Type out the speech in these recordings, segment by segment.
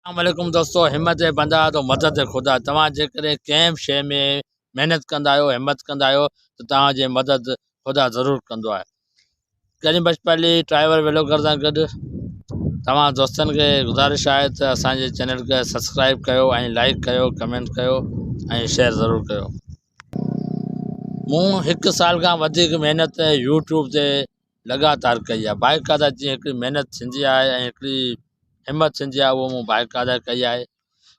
السلام عليڪم دوستو همت بندا تو مدد خدا توهان جيڪڏهن ڪنهن به شيء ۾ محنت ڪندا آهيو همت ڪندا آهيو ته توهان جي مدد خدا ضرور ڪندو آهي ڪريم بخش پلي ڊرائيور ولوگر سان گڏ توهان دوستن کي گذارش آهي ته اسان جي چينل کي سبسڪرائب ڪيو ۽ لائڪ ڪيو ڪمينٽ ڪيو ۽ شيئر ضرور ڪيو مون هڪ سال کان وڌيڪ محنت يوٽيوب تي لڳاتار ڪئي آهي باقاعده جيئن هڪڙي محنت ٿيندي آهي ۽ هڪڙي همت ٿيندي آهي اهو مون باقاعده ڪئي آهي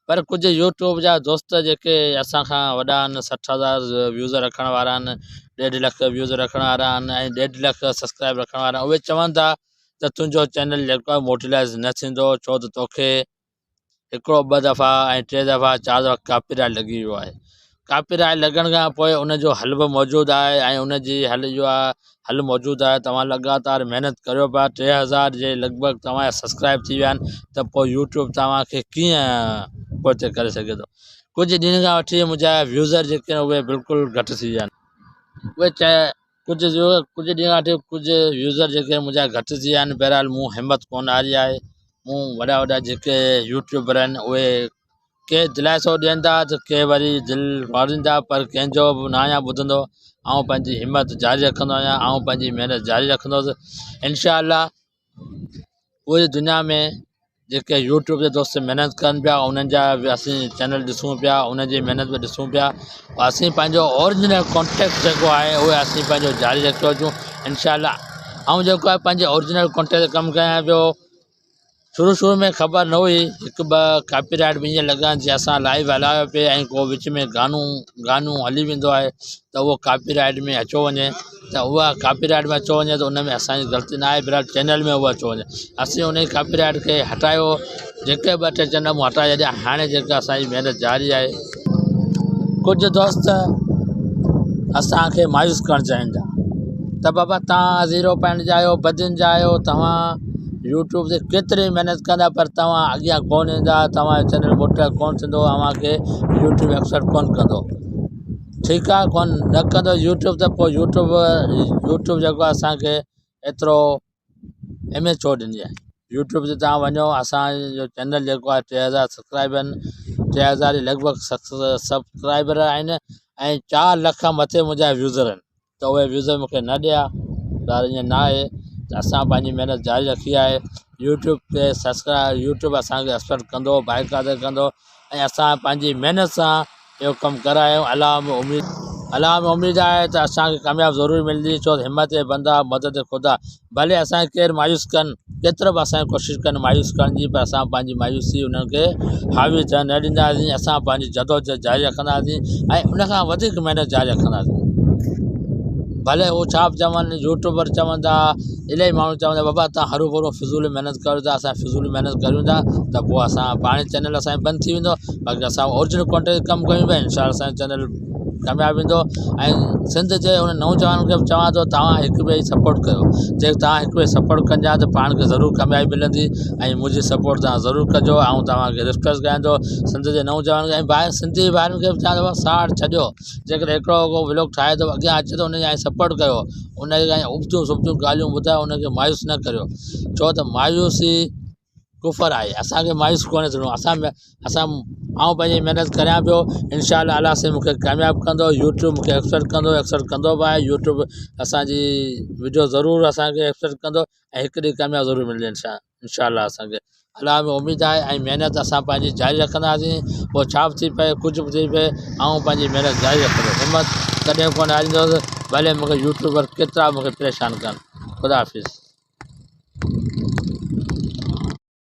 پر ڪجهه يوٽيوب جا دوست جيڪي اسان کان وڏا آهن 60 هزار ويوز رکڻ وارا آهن ڏيڍ لک ويوز رکڻ وارا آهن ۽ ڏيڍ لک سبسڪرائب رکڻ وارا اهي چون ٿا ته تنهنجو چينل جيڪو آهي موٽيلائز نه ٿيندو ڇو ته توکي هڪڙو ٻه دفعا ۽ ٽي دفعا چار دفعا ڪاپي رائيٽ لڳي ويو آهي ڪاپي رائيٽ لڳڻ کان پوء ان جو حل به موجود آهي ۽ ان جي حل جو آهي حل موجود آهي توهان لڳاتار محنت ڪريو پيا 3000 جي لڳ ڀڳ توهان جا سبسڪرائب ٿي ويا آهن ته پوء يوٽيوب توهان کي ڪيئن پوئتي ڪري سگهي ٿو ڪجهه ڏينهن کان وٺي منهنجا ويوزر جيڪي آهن اهي بلڪل گهٽ ٿي ويا آهن اهي چاهي ڪجهه ڏينهن کان وٺي ڪجهه يوزر جيڪي منهنجا گهٽ ٿي ويا آهن بهرحال مون همت ڪونه هاري آهي مون وڏا وڏا جيڪي يوٽيوبر آهن اهي ڪي دلاسو ڏين ٿا ته ڪي وري دل مارين ٿا پر ڪنهن جو به نه آهيان ٻڌندو آئون پنهنجي همت جاري رکندو آهيان آئون پنهنجي محنت جاري رکندس انشاء الله پوري دنيا ۾ جيڪي يوٽيوب تي دوست محنت ڪن پيا انهن جا به اسين چينل ڏسون پيا انهن جي محنت به ڏسون پيا اسين پنهنجو اوريجنل ڪانٽيڪٽ جيڪو آهي اهو اسين پنهنجو جاري رکيو اچون انشاء الله آئون جيڪو آهي پنهنجي اوريجنل ڪانٽيڪٽ تي ڪم ڪيان پيو شروع شروع ۾ خبر نه هئي هڪ ٻه ڪاپي رائيٽ به ائين لڳا جيئن اسان لائيو هلايو پئي ۽ ڪو وچ ۾ گانو هلي ويندو آهي ته اهو ڪاپي رائيٽ ۾ اچيو وڃي ته اها ڪاپي رائيٽ ۾ اچيو وڃي ته ان ۾ اسانجي غلطي نه آهي بهرحال چينل ۾ اهو اچيو وڃي اسين ان ڪاپي رائيٽ کي هٽايو جيڪي ٻه ٽي چينل مون هٽائي ڇڏيا هاڻي جيڪا اسانجي محنت جاري آهي ڪجهه دوست اسانکي مايوس ڪرڻ چاهين ٿا ته بابا توهان زيرو پوائنٽ جا آهيو بدين جا آهيو توهان يوٽيوب تي ڪيتري محنت ڪندا پر توهان اڳيان ڪونه ايندا توهان جو چينل موٽيلائز ڪونه ٿيندو اوهان کي يوٽيوب ايڪسيپٽ ڪونه ڪندو ٺيڪ آهي ڪونه نه ڪندو يوٽيوب ته پوء يوٽيوب جيڪو آهي اسانکي ايترو اهميت ڇو ڏني آهي يوٽيوب تي توهان وڃو اسانجو چينل جيڪو آهي 3000 سبسڪرائبر آهن 3000 جي لڳ ڀڳ سبسڪرائبر آهن ۽ 4 لک کان مٿي منهنجا ويوزر آهن ته اهي ويوزر مون کي نه ڏيا ڳالهه ائين نه آهي ته اسان پنهنجي محنت جاري رکي آهي يوٽيوب تي سبسڪرائب يوٽيوب اسانکي ايڪسپيڪٽ ڪندو بائيڪاٽ ڪندو ۽ اسان پنهنجي محنت سان اهو ڪم ڪرايو الله ۾ اميد الله ۾ اميد آهي ته اسان کي ڪامياب ضرور ملندي ڇو ته همت بندا مدد خدا ڀلي اسان کي ڪير مايوس ڪن ڪيترو به اسان ڪوشش ڪن مايوس ڪرڻ جي پر اسان پنهنجي مايوسي انهن کي حاوي ٿيڻ نه ڏينداسين اسان پنهنجي جدوجهد جاري رکنداسين ۽ ان کان وڌيڪ محنت جاري رکنداسين ڀلي هو ڇا به چون يوٽيوبر چوندا الاهي ماڻهو چوندا بابا توهان هرو ڀرو فضول محنت ڪريو ٿا اسان فضول محنت ڪريون ٿا ته پوء اسان پاڻ چينل اسانجو بند ٿي ويندو باقي اسان اوريجنل ڪانٽينٽ تي ڪم ڪيون پيا انشاء الله اسانجو چينل ڪامياب ويندو ۽ سنڌ جي ان نوجوانن کي به چوان ٿو توهان هڪ ٻئي جي سپورٽ ڪيو جي توهان هڪ ٻئي سپورٽ ڪندا ته پاڻ کي ضرور ڪاميابي ملندي ۽ منهنجي سپورٽ توهان ضرور ڪجو آئون توهان کي رڪويسٽ ڪيان ٿو سنڌ جي نوجوانن کي ۽ ٻاهر سنڌي ڀائرن کي به چوان ٿو ساڙ ڇڏيو جيڪڏهن هڪڙو ڪو ولاگ ٺاهي ٿو اڳيان اچي ٿو ان جي سپورٽ ڪيو ان کي ابتيون سبتيون ڳالهيون ٻڌايو ان کي مايوس نه ڪريو ڇو ته مايوسي ڪفر آهي اسانکي مايوس ڪونهي ٿيڻو اسان اسان آئون پنهنجي محنت ڪريان پيو انشاء الله الله سائين مونکي ڪامياب ڪندو يوٽيوب مونکي ايڪسيپٽ ڪندو ايڪسيپٽ ڪندو به آهي يوٽيوب اسانجي وڊيو ضرور اسانکي ايڪسيپٽ ڪندو ۽ هڪ ڏينهن ڪامياب ضرور ملندي انشاء انشاء الله اسانکي الله ۾ اميد آهي ۽ محنت اسان پنهنجي جاري رکنداسين پوء ڇا به ٿي پئي ڪجهه به ٿي پئي آئون پنهنجي محنت جاري رکندس همت ڪڏهن ڪونه هاريندس ڀلي مونکي يوٽيوبر ڪيترا مونکي پريشان ڪن خدا حافظ.